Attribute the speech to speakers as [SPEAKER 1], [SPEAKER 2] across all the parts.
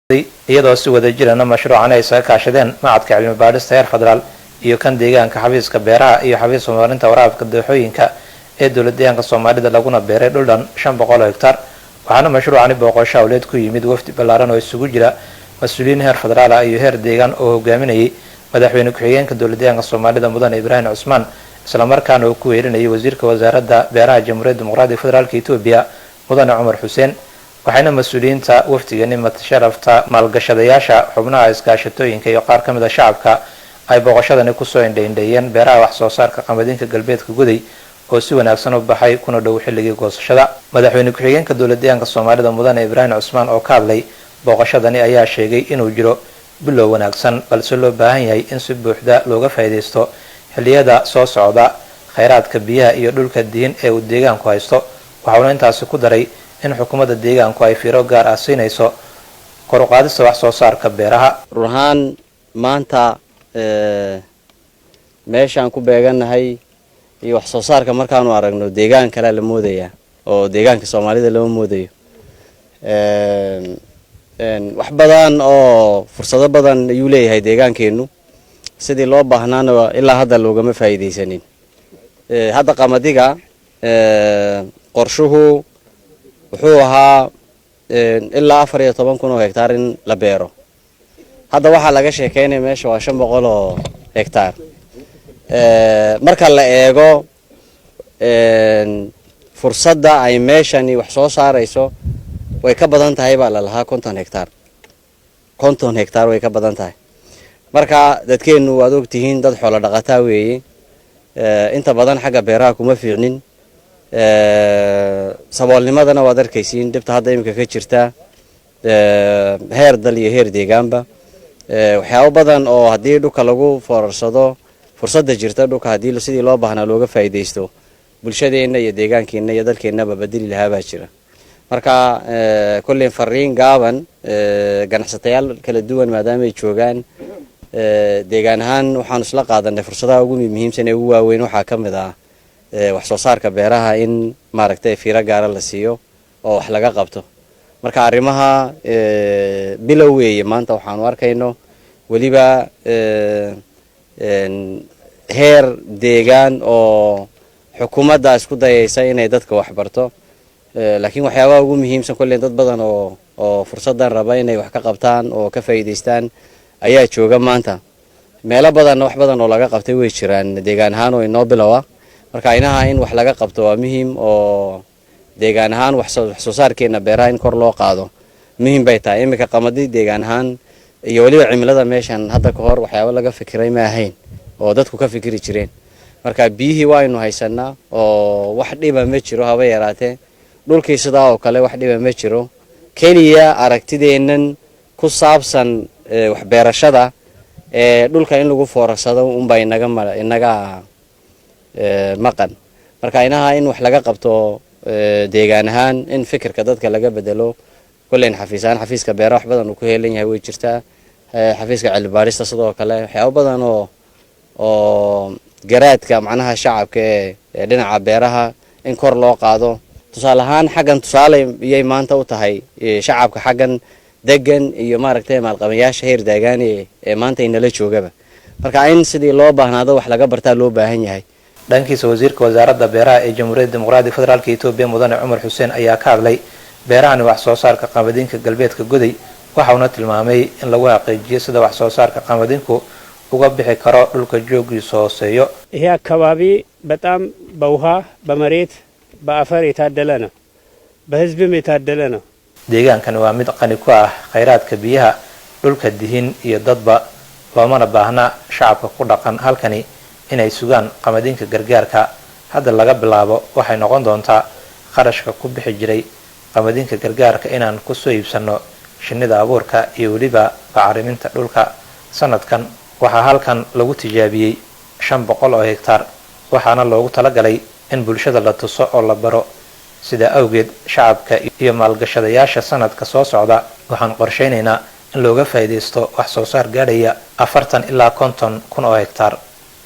[SPEAKER 1] Iyadoo si wada jirana mashruucan ay isaga kaashadeen Macadka Cilmi Baadhista heer federaal iyo kan deegaanka, Xafiiska Beeraha iyo Xafiiska Horumarinta Waraabka Dooxooyinka ee Dowlad Deegaanka Soomaalida, laguna beeray dhul dhan 500 oo hektar. Waxaana mashruucani booqosho hawleed ku yimid wafdi ballaaran oo isugu jira mas-uuliyiin heer federaal ah iyo heer deegaan oo hogaaminayay madaxweyne ku-xigeenka Dowlad Deegaanka Soomaalida, Mudane Ibraahim Cusmaan, islamarkaana uu ku weerinayay wasiirka Wasaaradda Beeraha Jamhuuriyadda Dimuqraadiga Federaalka Etoobiya, Mudane Cumar Xuseen. Waxayna mas-uuliyiinta wafdigani, sharafta, maalgashadayaasha, xubnaha iskaashatooyinka iyo qaar ka mid a shacabka ay booqashadani kusoo indhaindheeyeen beeraha wax soo saarka qamadinka galbeedka Goday oo si wanaagsan u baxay kuna dhow xilligii goosashada. Madaxweyne ku-xigeenka Dowlad Deegaanka Soomaalida, Mudane Ibraahim Cusmaan, oo ka hadlay booqashadani ayaa sheegay inuu jiro bilow wanaagsan, balse loo baahan yahay in si buuxda looga faa'iidaysto xilliyada soo socda kheyraadka biyaha iyo dhulka dihin ee uu deegaanku haysto. Waxauna intaasi ku daray in xukuumadda deegaanku ay fiiro gaar ah siinayso kor u qaadista wax soo saarka beeraha.
[SPEAKER 2] Run ahaan maanta meeshaan ku beegannahay iyo wax soo saarka markaanu aragno, deegaan kalea la moodayaa oo deegaanka Soomaalida lama moodayo. Wax badan oo fursado badan ayuu leeyahay deegaankeennu, sidii loo baahnaana ilaa hadda loogama faa'iidaysanin. Hadda qamadiga qorshuhu wuxuu ahaa ilaa 14,000 oo hectaar in la beero. Hadda waxaa laga sheekeynaya meesha waa 500 oo hectaar. Marka la eego fursadda ay meeshani wax soo saarayso, way ka badan tahay baa lalahaa 50 hectaar, 50 hectaar way ka badan tahay. Marka dadkeennu waad ogtihiin, dad xoolo dhaqataa weeye, inta badan xagga beeraha kuma fiicnin. Saboolnimadana waad arkaysiin, dhibta hadda iminka ka jirta heer dal iyo heer deegaanba. Waxyaabo badan oo haddii dhulka lagu foorarsado, fursadda jirta dhulka haddii sidii loo baahnaa looga faa'iidaysto, bulshadeenna iyo deegaankeenna iyo dalkeennaba bedeli lahaa baa jira. Marka kolley fariin gaaban, ganacsatayaal kala duwan maadaama ay joogaan, deegaan ahaan waxaanu isla qaadanay fursadaha ugu muhiimsan ee ugu waaweyn waxaa ka mid ah wax soo saarka beeraha, in maaragtay fiiro gaara la siiyo oo wax laga qabto. Marka arrimaha bilow weeye maanta waxaanu arkayno, weliba heer deegaan oo xukuumadda isku dayaysa inay dadka wax barto. Laakiin waxyaabaha ugu muhiimsan, kolley dad badan oo fursaddan raba inay wax ka qabtaan oo ka faa'iidaystaan ayaa jooga maanta. Meelo badanna wax badan oo laga qabtay way jiraan deegaan ahaan oo inoo bilowa. Marka inaha in wax laga qabto waa muhiim, oo deegaan ahaan wax soo saarkeena beeraha in kor loo qaado muhiim bay tahay. Iminka qamadi deegaan ahaan iyo weliba cimilada meeshan hadda ka hor waxyaaba laga fikiray ma ahayn oo dadku ka fikiri jireen. Marka biyihii waaynu haysanaa oo wax dhiba ma jiro haba yaraatee, dhulkii sidaa oo kale wax dhiba ma jiro. Keliya aragtideennan ku saabsan waxbeerashada ee dhulka in lagu foorarsado unbaa inaga maqan. Marka inaha in wax laga qabto deegaan ahaan, in fikirka dadka laga bedelo, kolleyn xafiis ahaan xafiiska beeraha wax badan uu ku heelan yahay way jirtaa, xafiiska cilmi baadhista sidoo kale. Waxyaabo badan oo garaadka macnaha shacabka ee dhinaca beeraha in kor loo qaado, tusaale ahaan xaggan tusaale iyay maanta u tahay shacabka xaggan degan iyo maaragtay maalqabayaasha heer deegaan ee maanta inala joogaba. Marka in sidii loo baahnaado wax laga bartaa loo baahan yahay.
[SPEAKER 1] Dhankiisa, wasiirka Wasaaradda Beeraha ee Jamhuuriyadda Dimuqraadiga Federaalka Etoobiya, Mudane Cumar Xuseen, ayaa ka hadlay beerahani wax soo saarka qamadinka galbeedka Goday. Waxauna tilmaamay in lagu xaqiijiyo sida wax soo saarka qamadinku uga bixi karo dhulka joogiisu hooseeyo.
[SPEAKER 3] ይሄ አካባቢ በጣም በውሃ፣ በመሬት፣ በአፈር የታደለ ነው። በሕዝብም የታደለ ነው።
[SPEAKER 1] Deegaankani waa mid qani ku ah kheyraadka biyaha, dhulka dihin iyo dadba, loomana baahna shacabka ku dhaqan halkani inay sugaan qamadinka gargaarka. Hadda laga bilaabo waxay noqon doontaa qarashka ku bixi jiray qamadinka gargaarka inaan kusoo iibsano shinnida abuurka iyo weliba bacriminta dhulka. Sanadkan waxaa halkan lagu tijaabiyey 500 oo hegtaar, waxaana loogu talagalay in bulshada la tuso oo la baro. Sidaa awgeed shacabka iyo maalgashadayaasha sanadka soo socda waxaan qorshaynaynaa in looga faa'iidaysto wax soo saar gaadhaya 40 ilaa 50,000 oo hegtaar.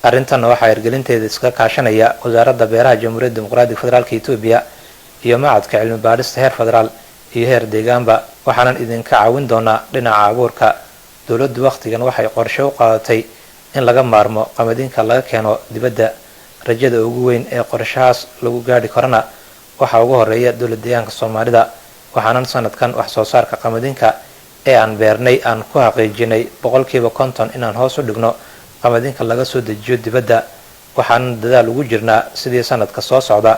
[SPEAKER 1] Arrintanna waxaa hirgelinteeda iska kaashanaya Wasaaradda Beeraha Jamhuuriyadda Dimuqraadiga Federaalka Etoobiya iyo Macadka Cilmi Baadhista heer federaal iyo heer deegaanba. Waxaanan idinka caawin doonaa dhinaca abuurka. Dowladdu wakhtigan waxay qorshe u qaadatay in laga maarmo qamadinka laga keeno dibadda. Rajada ugu weyn ee qorshahaas lagu gaadhi karona waxaa ugu horeeya Dowlad Deegaanka Soomaalida. Waxaanan sanadkan wax soo saarka qamadinka ee aan beernay aan ku xaqiijinay 50% inaan hoos u dhigno qamadinka laga soo dejiyo dibadda. Waxaanan dadaal ugu jirnaa sidii sanadka soo socda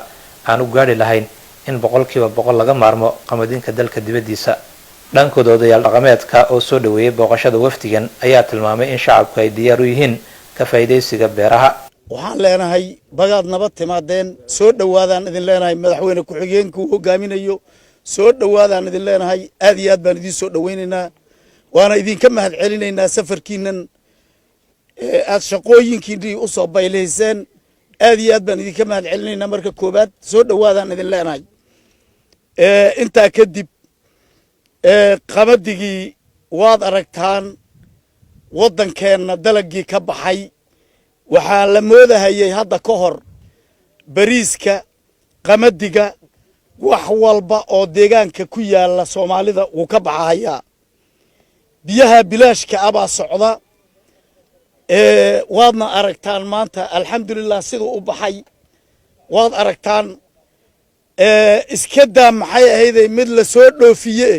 [SPEAKER 1] aan u gaadhi lahayn in 100% laga maarmo qamadinka dalka dibaddiisa. Dhankooda, odayaal dhaqameedka oo soo dhaweeyey booqashada wafdigan ayaa tilmaamay in shacabku ay diyaar u yihiin ka faa'iidaysiga beeraha.
[SPEAKER 4] Waxaan leenahay, bagaad nabad timaadeen, soo dhowaadaan idin leenahay. Madaxweyne ku-xigeenka uu hogaaminayo, soo dhowaadaan idin leenahay. Aad iyo aad baan idiin soo dhowaynaynaa, waana idinka mahad celinaynaa safarkiinan aad shaqooyinkiinii usoo baylayseen. Aad iyo aad baan idinka mahad celinaynaa. Marka koobaad, soo dhowaadaan idin leenahay. Intaa kadib, qamadigii waad aragtaan, waddankeenna dalagii ka baxay. Waxaa la moodahayay hadda ka hor bariiska, qamadiga, wax walba oo deegaanka ku yaalla Soomaalida wuu ka baxahayaa. Biyaha bilaashka ah baa socda, waadna aragtaan maanta, alxamdulilah, siduu u baxay waad aragtaan. Iska daa, maxay ahayday, mid la soo dhoofiye.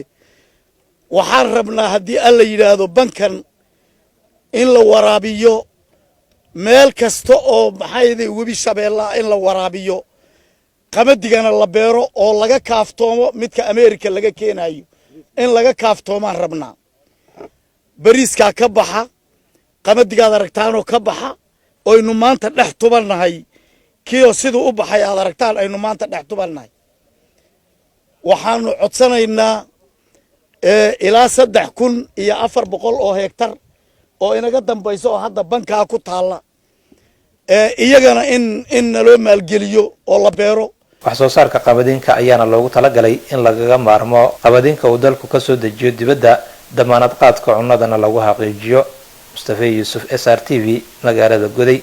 [SPEAKER 4] Waxaan rabnaa, haddii Alla yidhaahdo, bankan in la waraabiyo, meel kasta oo, maxay, Webi Shabeellaa in la waraabiyo, qamadigana la beero oo laga kaaftoomo midka Ameerika laga keenayo, in laga kaaftoomaan rabnaa. Bariiskaa ka baxa, qamadigaad aragtaanoo ka baxa, oynu maanta dhex tubannahay, kioo siduu u baxay aad aragtaan aynu maanta dhex tubannahay. Waxaanu codsanaynaa ilaa 3400 oo hegtar oo inaga dambayso oo hadda bankaa ku taalla, iyagana in naloo maalgeliyo oo la beero.
[SPEAKER 1] Wax soo saarka qamadinka ayaana loogu talagalay in lagaga maarmo qamadinka uu dalku kasoo dejiyo dibadda, damaanad qaadka cunnadana lagu xaqiijiyo. Mustafe Yuusuf, SRTV, magaalada Goday.